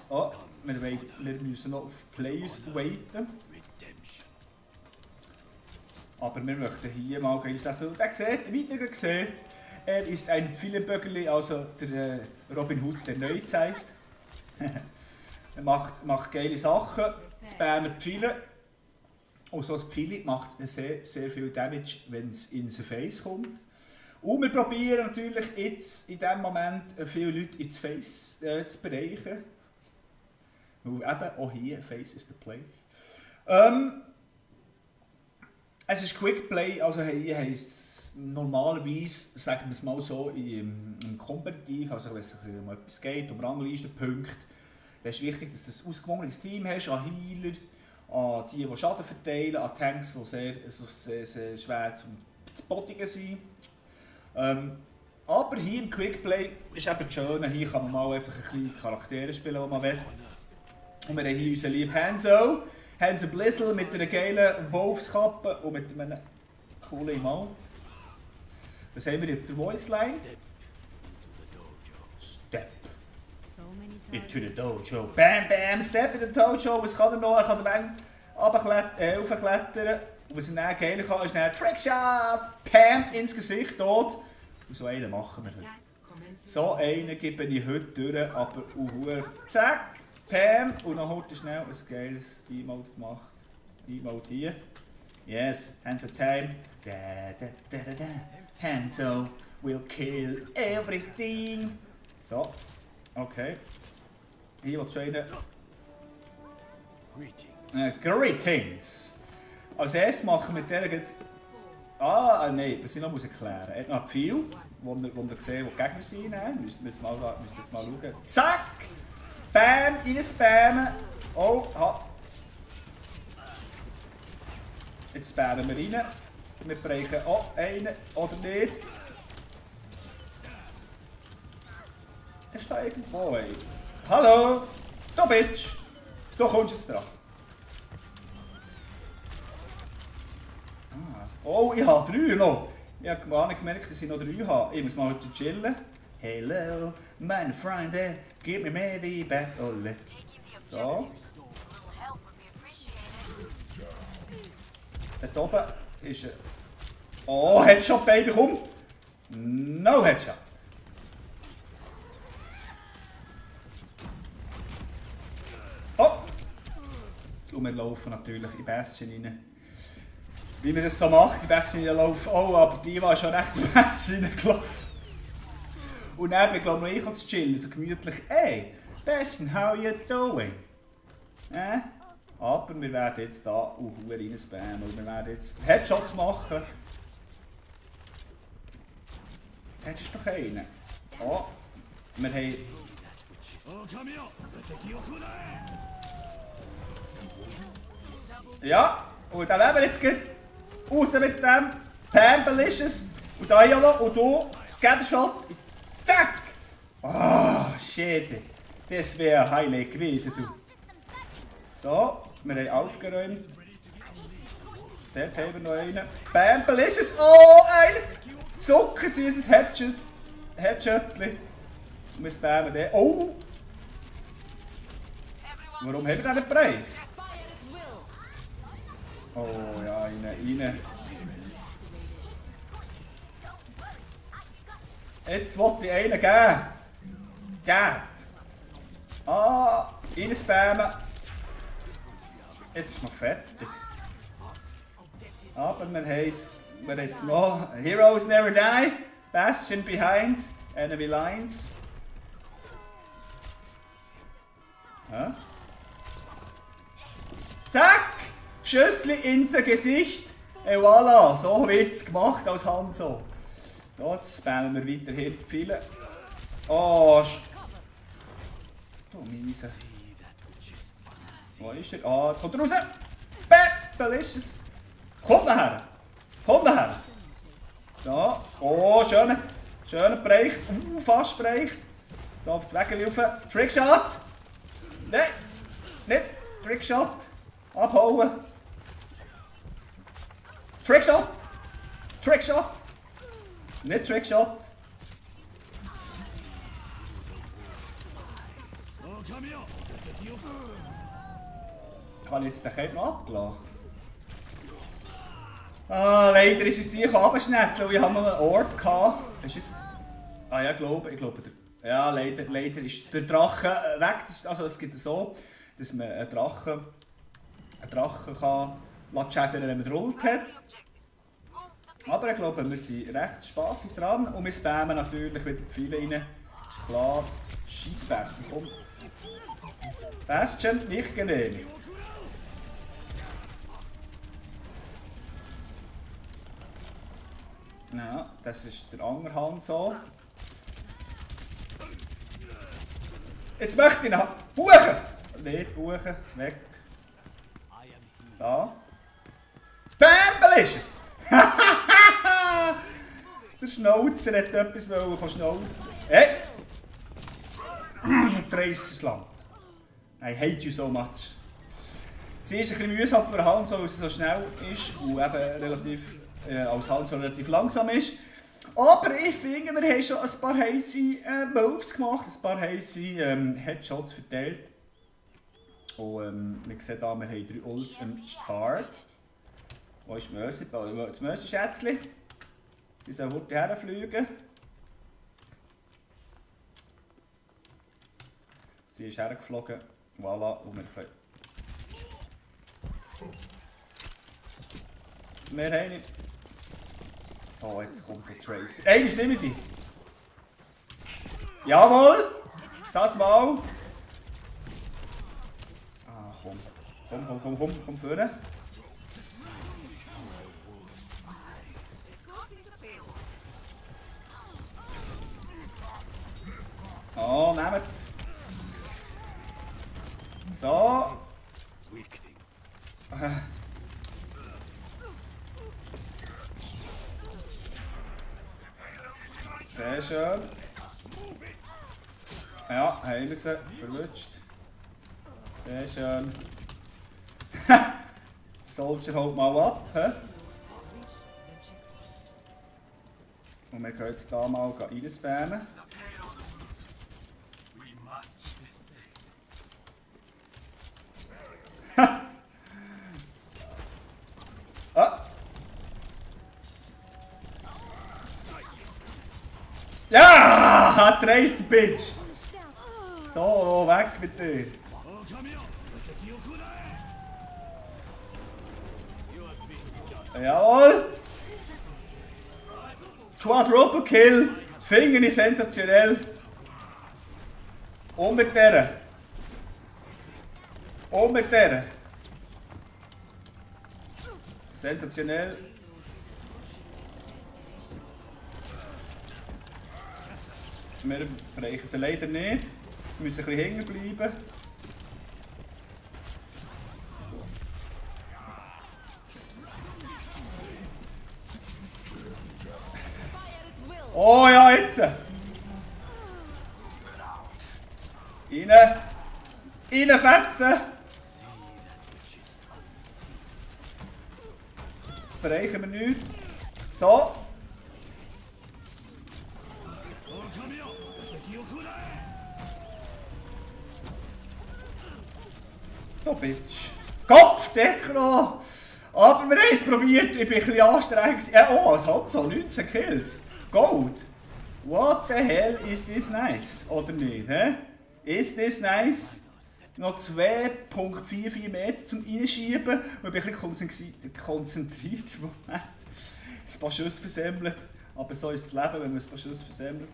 jetzt... Oh, wir müssen noch auf Players waiten. Aber wir möchten hier mal gleich lesen. Der sieht, weiter gesehen, er ist ein Pfeilenbögerli, also der Robin Hood der Neuzeit. Er macht geile Sachen, spammt Pfeile. Und so ein Pfeil macht sehr, sehr viel Damage, wenn es in sein Face kommt. Und wir probieren natürlich jetzt in diesem Moment viele Leute ins Face zu bereichen. Weil eben auch hier, Face is the place. Es ist Quickplay, also hier heisst es normalerweise, sagen wir es mal so, im Kompetitiv, also wenn es um etwas geht, um Ranglistenpunkte, dann ist wichtig, dass du ein ausgewogenes Team hast, an Healer, an die Schaden verteilen, an Tanks, die sehr schwer zu bodigen sind. Aber hier im Quickplay ist eben das Schöne, hier kann man mal einfach ein bisschen Charaktere spielen, die man will. Und wir haben hier unseren lieben Hanzo Blizzle mit einer geilen Wolfskappe und mit einem coolen Emote. Was haben wir in der Voiceline? Step into the dojo. Bam, bam, step in the dojo. Was kann er noch? Er kann den raufklettern. Und was er dann geil kann, ist dann Trickshot! Pam ins Gesicht, tot. Und so einen machen wir heute. So einen gebe ich heute durch, aber zack! Pam! Und dann hat er schnell ein geiles Emote gemacht. Emote hier. Yes, Hanzo time. Da, da, da, da, da. Hanzo will kill everything. So, okay. Hier wird schon Greetings. Als erstes machen wir mit der... nein, was ich noch erklären muss. Er hat noch viel, wo wir sehen, wo die Gegner sind. Müssen wir jetzt mal schauen. Zack! Bam! Rein spammen. Oh, jetzt spammen wir rein. Wir brechen einen oder nicht. Er ist da irgendwo, ey. Hallo! Du Bitch! Du kommst jetzt dran. Oh, ich habe 3 noch. Ich habe gar nicht gemerkt, dass ich noch 3 habe. Ich muss mal heute chillen. Hello, meine Freunde, gib mir mehr die Battle. So. Dort oben ist er. Oh, Headshot, Baby, komm! No Headshot. Oh! Und wir laufen natürlich in Bastion rein. Wie man das so macht, die Bastion reinlaufen. Oh, aber die war schon recht in Bastion reingelaufen. Und dann bin ich glaube ich zu chillen, so gemütlich. Hey, Bastion, how you doing? Aber wir werden jetzt da rein spammen und wir werden jetzt Headshots machen. Das ist doch einer. Oh, wir haben... Ja, und dann leben wir jetzt gleich raus mit dem Pam-Belicious. Und da ja noch, und du, Scattershot. Zack! Ah, shit. Das wäre ein Highlight gewesen, du. So, wir haben aufgeräumt. Dort haben wir noch einen. Bam, Belicious. Oh, ein zuckersüßes Headshotli. Und wir spammen den. Oh! Warum haben wir den nicht bereicht? Oh ja, rein. Jetzt wollte ich einen geben. Geht. Rein spammen. Jetzt ist noch fertig. Aber wir haben es gemacht. Heroes never die. Bastion behind. Enemy lines. Ja. Zack! Schüssli ins Gesicht. Et voilà, so wird es gemacht als Hanzo. Jetzt spammen wir weiterhin viele. Oh, du Miese. Wo ist er? Ah, jetzt kommt er raus. Battle ist es. Kommt nachher. Kommt nachher. So. Oh, schöner Bereich. Fast Bereich. Da auf das Wägel rauf. Trickshot. Nein. Nicht. Trickshot. Abhauen. Trickshot. Trickshot. Nicht Trickshot. Habe ich jetzt den Cape noch abgelassen? Ah, leider ist es Ziel abgeschnetzt, weil ich habe noch einen Orb gehabt. Ist jetzt... Ah ja, ich glaube, ja, leider ist der Drache weg. Also es gibt so, dass man einen Drachen kann schädern, wenn man drullt hat. Aber ich glaube, wir sind recht spaßig dran. Und wir spammen natürlich wieder die Pfeile rein. Ist klar. Scheissbässe, komm. Bastion, nicht genehmigt. Ja, das ist der andere Hand so. Jetzt möchte ich noch buchen! Nicht buchen, weg. Da. Bam, Delicious! Der Schnauzer hat etwas schnauzen. Hey! Du drehst es lang. I hate you so much. Sie ist ein bisschen mühsam für den Hand, weil sie so schnell ist und eben relativ, als Hand so relativ langsam ist. Aber ich finde, wir haben schon ein paar heiße Moves gemacht, ein paar heiße Headshots verteilt. Und wir sehen hier, wir haben 3 Ults am Start. Wo ist Mercy? Das Mercy-Schätzchen. Sie soll heute herfliegen. Sie ist hergeflogen. Voilà, und wir können. Wir haben nicht. So, jetzt kommt der Tracer. Ey, ich nehme die. Jawohl! Das mal. Ah, komm vorne. Oh, nehmt. So. Sehr schön. Ja, haben wir sie verwutscht. Sehr schön. Der Soldier holt mal ab. He? Und wir können jetzt hier mal reinspammen. Ja, hat Tracer, Bitch! So, weg mit dir! Jawohl! Quadruple Kill! Finde ich sensationell! Und mit der! Und mit der! Sensationell! Wir erreichen sie leider nicht. Wir müssen ein bisschen hängen bleiben. Oh ja, jetzt! Reinfetzen! Erreichen wir nichts. So! Oh, Bitch. Kopfdecker! Aber wir haben es probiert, ich bin ein bisschen anstrengend. Oh, es hat so 19 Kills. Gold. What the hell is this nice? Oder nicht, hä? Is this nice? Noch 2,44 Meter zum Reinschieben. Und ich bin ein bisschen konzentriert im Moment. Ein paar Schüsse versemmelt. Aber so ist das Leben, wenn man ein paar Schüsse versemmelt.